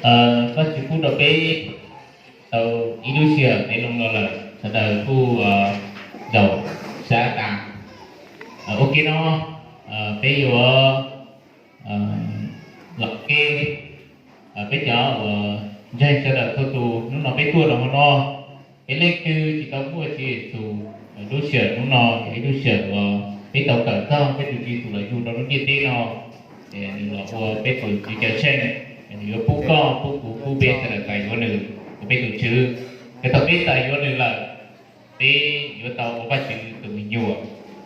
Koj tsis pub rau peb tau ib lub sij hawm peb los no lawm, sawv daws kuj zaum sab tas. Ua ke no, peb yuav los ke, peb cov uas ntseeg sawv daws txhua tus, hnub no peb tuaj rau hauv no, peb leej twg tsis tau muaj Tswv Yexus, lub sij hawm hnub no yog ib lub sij hawm uas peb tau kawm txog peb tus Tswv Yexus los yug rau lub ntiaj teb no, nws los ua peb tus Tswv Cawmseej, nws yuav pub koj pub kuv pub peb sawv daws txais yuav nws ua peb tus Tswv. Yog thaum peb txais yuav nws lawm, peb yuav tau ua Vajtswv tus me nyuam,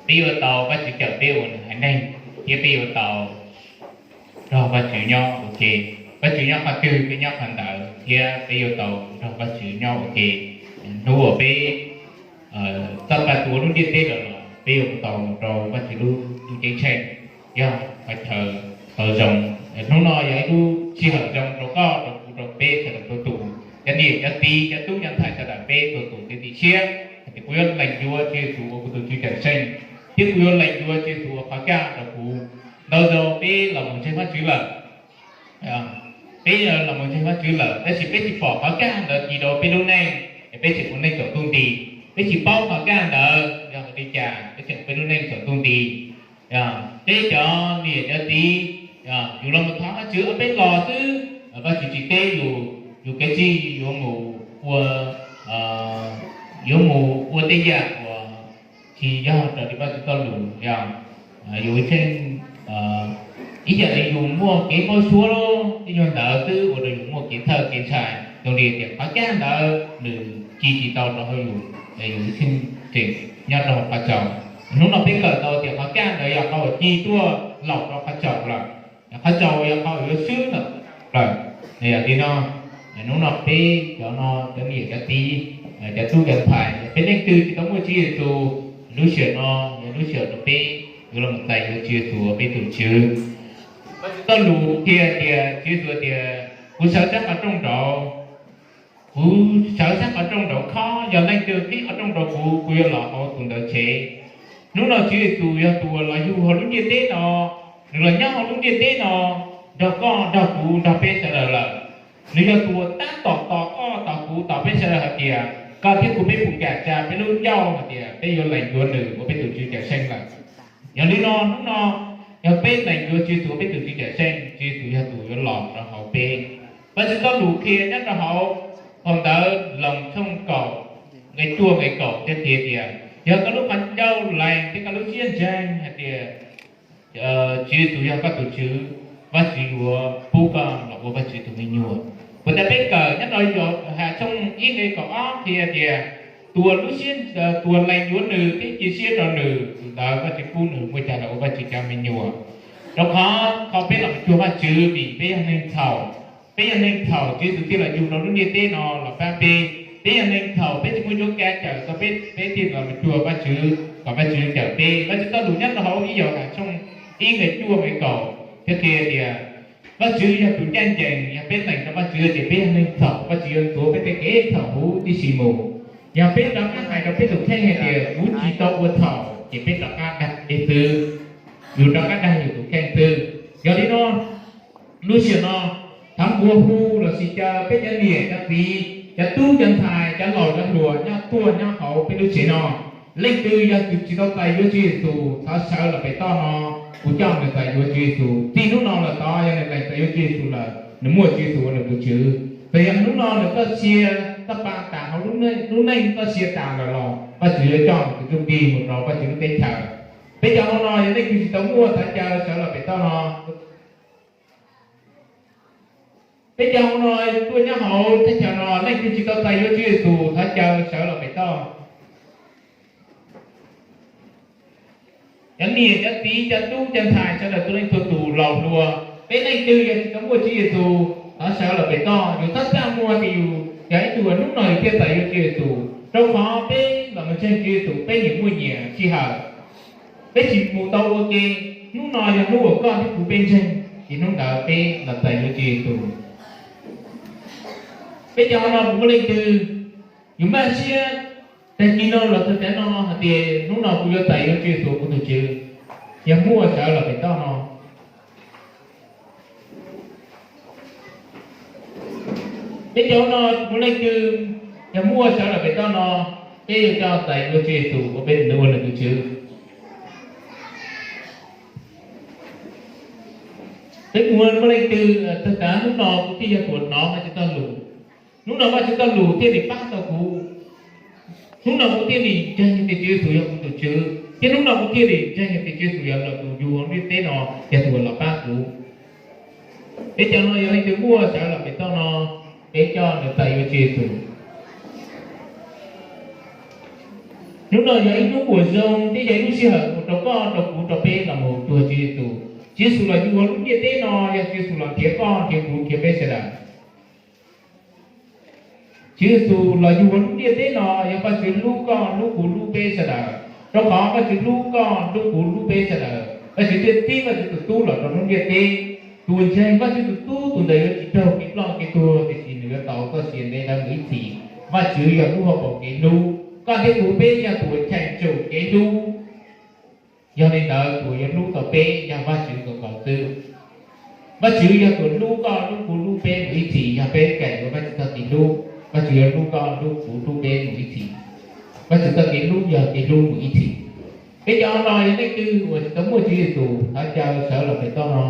peb yuav tau Vajtswv cawm peb ua nws haiv neeg, thiab peb yuav tau nrog Vajtswv nyob ua ke. Vajtswv nyob qhov twg peb nyob qhov ntawd, thiab peb yuav tau nrog Vajtswv nyob ua ke. Hnub uas peb txoj pa tuav lub ntiaj teb los los peb yuav mus tau mus rau Vajtswv lub ntuj ceeb tsheej, yog qhov chaw tau zoo. Hnub no yog ib lub sij hawm zoo rau koj rau kuv rau peb sawv daws txhua tus, cov niam cov txiv cov tub cov ntxhais sawv daws peb txhua tus kev tiv siab, hais tias kuv yuav lees yuav Tswv Yexus ua kuv tus Tswv Cawmseej, thiab kuv yuav lees yuav Tswv Yexus ua qhov kaj rau kuv. Ntau zaus peb los mus ntseeg Vajtswv lawm, peb los mus ntseeg Vajtswv lawm tab sis peb tsis pom qhov kaj ntawd ci rau peb lub neej, es peb tseem ua neej tsaus ntuj nti. Peb tsis paub qhov kaj ntawd yog vim li cas peb tseem ua peb lub neej tsaus ntuj nti. Peb cov niam cov txiv, yus los mus thov Vajtswv peb los xwb, Vajtswv tsis teb yus, yus kev txhij yuav mus ua, yuav mus ua tej yam uas tsis yog raws li Vajtswv txoj lus, yog yus tseem ib yam li yus muaj kev npau suav ib nyuag ntawd xwb ua rau yus muaj kev txhawj kev ntshai, zoo li tias qhov kaj ntawd nws ci tsis tau rau hauv yus, yus tseem nyob rau hauv qhov tsaus. Hnub no peb kawm tau tias qhov kaj ntawd yog qhov uas ci tuaj laum rau qhov tsaus lawm, qhov tsaus yog qhov uas yuav swb lawm. Yog li no, hnub no peb cov no cov niam cov txiv, cov tub cov ntxhais, peb leej twg tsis tau muaj Tswv Yexus, lub sij hawm no yog lub sij hawm rau peb yuav los txais yuav Tswv Yexus ua peb tus Tswv. Txoj lus qhia tias Tswv Yexus tias, kuv sawv sab qhov rooj nraud, kuv sawv sab qhov rooj nraud khob, yog leej twg qhib qhov rooj rau kuv, kuv yuav los hauv tus ntawd tsev. Hnub no Tswv Yexus yog tus uas los yug hauv lub ntiaj teb no, nws los nyob hauv lub ntiaj teb no nrog koj nrog kuv nrog peb sawv daws lawm. Nws yog tus uas tab tom tos koj tos kuv tos peb sawv daws hais tias koj thiab kuv peb puas kam tsa peb lub ncauj hais tias peb yuav lees yuav nws ua peb tus Tswv Cawmseej lawm. Yog li no hnub no, yog peb lees yuav Tswv Yexus ua peb tus Tswv Cawmseej, Tswv Yexus yog tus yuav los rau hauv peb. Vajtswv txoj lus qhia nyob rau hauv phau ntawv Loos tshooj kaum nqe cuaj nqe kaum thiaj qhia tias, yog koj lub qhov ncauj lees thiab koj lub siab ntseeg hais tias Tswv Yexus yog koj tus Tswv, Vajtswv yuav pub koj los ua Vajtswv tus me nyuam. Puas tas peb kawm nyob rau Yauhas tshooj ib nqe kaum ob qhia tias, tus uas lub siab, tus uas lees yuav nws thiab cia siab rau nws, tus ntawd Vajtswv pub nws muaj cai los ua Vajtswv cov me nyuam. Rau qhov qhov peb los cuag Vajtswv vim peb yog neeg txhaum. Peb yog neeg txhaum Tswv Yexus thiaj los yug rau lub ntiaj teb no los pab peb. Peb yog neeg txhaum peb tsis muaj cuab kav cawm tau peb, peb thiaj los cuag Vajtswv kom Vajtswv cawm peb. Vajtswv txoj lus nyob rau hauv ib Yauhas tshooj ib nqe cuaj nqe kaum thiaj qhia tias, Vajtswv yog tus ncaj ncees, yog peb lees rau Vajtswv ces peb yog neeg txhaum Vajtswv yuav ntxuav peb tej kev txhaum huv tib si mus. Yog peb rov qab hais rau peb tus kheej hais tias kuv tsis tau ua txhaum ces peb rov qab dag kev xwb, yus rov qab dag yus tus kheej xwb. Yog li no, lub sij hawm no, thov nqua hu lossis caw peb cov niam cov txiv, cov tub cov ntxhais, cov laus cov hluas nyob tuaj nyob hauv peb lub tsev no, leej twg yog tus tsis tau txais yuav Tswv Yexus thov sawv los pem toj no, kuv coj nws txais yuav Tswv Yexus. Txij hnub no los tod yog nws lees txais yuav Tswv Yexus lawm, nws muaj Tswv Yexus ua nws tus Tswv. Txawm yog hnub no nws txoj sia txoj pa tas hauv lub neej txoj sia tas lawm los Vajtswv yuav coj nws tus txuj ci mus rau Vajtswv lub teb chaws. Peb cov hauv no yog leej twg tsis tau muaj thov caw sawv los pem toj no. Peb cov hauv no tuaj nyob hauv thaj chaw no leej twg tsis tau txais yuav Tswv Yexus thov caw sawv los pem toj. Cov niam cov txiv cov tub cov ntxhais sawv daws txhua leej txhua tus laus hluas, peb leej twg yog tsis tau muaj Tswv Yexus thov sawv los pem toj. Yus txhob txaj muag tias yus yog ib tug uas hnub no yus thiaj txais yuav Tswv Yexus, rau qhov peb los mus ntseeg Tswv Yexus peb nyias muaj nyias sij hawm. Peb tsis mus tau ua ke, hnub no yog hnub uas koj thiab kuv peb ntseeg, ces hnub ntawd peb los txais yuav Tswv Yexus. Peb cov hauv no puas muaj leej twg yus npaj siab tag kis no los txog tav no hais tias hnub no kuv yuav txais yuav Tswv Yexus kuv tus Tswv? Yog muaj sawv los pem toj no. Peb cov no muaj leej twg yog muaj sawv los pem toj no, peb yuav coj txais yuav Tswv Yexus ua peb tus ua nws tus Tswv. Peb muaj leej twg txog tav hnub no kuv thiaj yog tus uas hnov Vajtswv txoj lus, hnub no Vajtswv txoj lus thiaj li pab tau kuv, hnub no kuv thiaj li ntseeg tias Tswv Yexus yog kuv tus Tswv, thiab hnub no kuv thiaj li ntseeg tias Tswv Yexus yog los tus yug hauv ntiaj teb no, yog tus uas los pab kuv. Peb cov no yog leej twg muaj sawv los pem toj no, peb coj nws txais yuav Tswv Yexus. Hnub no yog ib hnub uas zoo thiab yog ib lub sij hawm uas rau koj, rau kuv, rau peb los mus cuag Tswv Yexus. Tswv Yexus los yug hauv lub ntiaj teb no yog Tswv Yexus los nrhiav koj, nrhiav kuv, nrhiav peb sawv daws. Tswv Yexus los yug hauv lub ntiaj teb no yog Vajtswv hlub koj, hlub kuv, hlub peb sawv daws. Rau qhov Vajtswv hlub koj, hlub kuv, hlub peb sawv daws, Vajtswv thiaj txib Vajtswv tus Tub los rau lub ntiaj teb. Tus uas ntseeg Vajtswv tus Tub tus ntawd yuav tsis raug kev ploj kev tuag, tiam sis nws yuav tau txoj sia ntev mus ib txhis. Vajtswv yog lub hauv paus kev hlub, koj thiab kuv peb yog tus uas cheem tsum kev hlub. Yog li ntawd tus uas yuav hlub tau peb yog Vajtswv nkaus nkaus xwb. Vajtswv yog tus uas hlub koj, hlub kuv, hlub peb mus ib txhis. Yog peb kawm yuav Vajtswv txoj kev hlub, Vajtswv yuav hlub koj, hlub kuv, hlub peb mus ib txhis. Vajtswv txoj kev hlub yog kev hlub mus ib txhis. Peb cov no yog leej twg uas tsis tau muaj Tswv Yexus, thov caw sawv los pem toj no,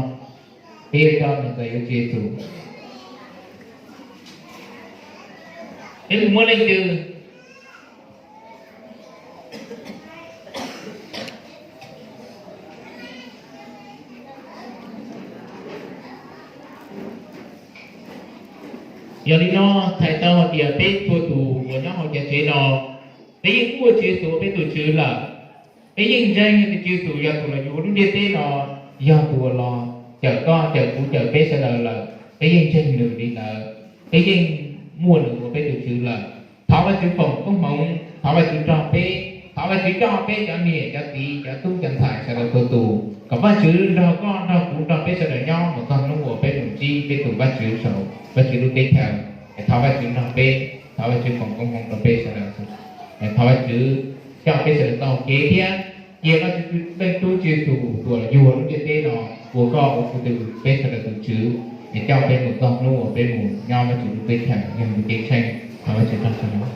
peb yuav coj nws txais yuav Tswv Yexus. Peb mus muab leej twg? Yog li no, txhais tau hais tias peb txhua tus uas nyob hauv cov tsev no, peb yeej muaj Tswv Yexus ua peb tus Tswv lawm. Peb yeej ntseeg tias Tswv Yexus yog tus los yug lub ntiaj teb no, yog tus uas los cawm koj, cawm kuv, cawm peb sawv daws lawm. Peb yeej ntseeg nws li ntawd, peb yeej muaj nws ua peb tus Tswv lawm. Thov Vajtswv foom koob hmoov, thov Vajtswv nrog peb, thov Vajtswv coj peb cov niam cov txiv, cov tub cov ntxhais sawv daws txhua tus, kom Vajtswv nrog koj, nrog kuv, nrog peb sawv daws nyob mus txog hnub uas peb mus ntsib peb tus Vajtswv saum Vajtswv lub teb chaws. Thov Vajtswv nrog peb, thov Vajtswv foom koob hmoov rau peb sawv daws. Thov Vajtswv coj peb sawv daws taug kev thiab cia Vajtswv Leej Tub Tswv Yexus tus uas los yug lub ntiaj teb no ua koj ua kuv tus, peb sawv daws tus Tswv, es coj peb mus txog hnub uas peb mus nyob Vajtswv lub teb chaws yog nws ceeb tsheej. Thov Vajtswv nrog sawv daws.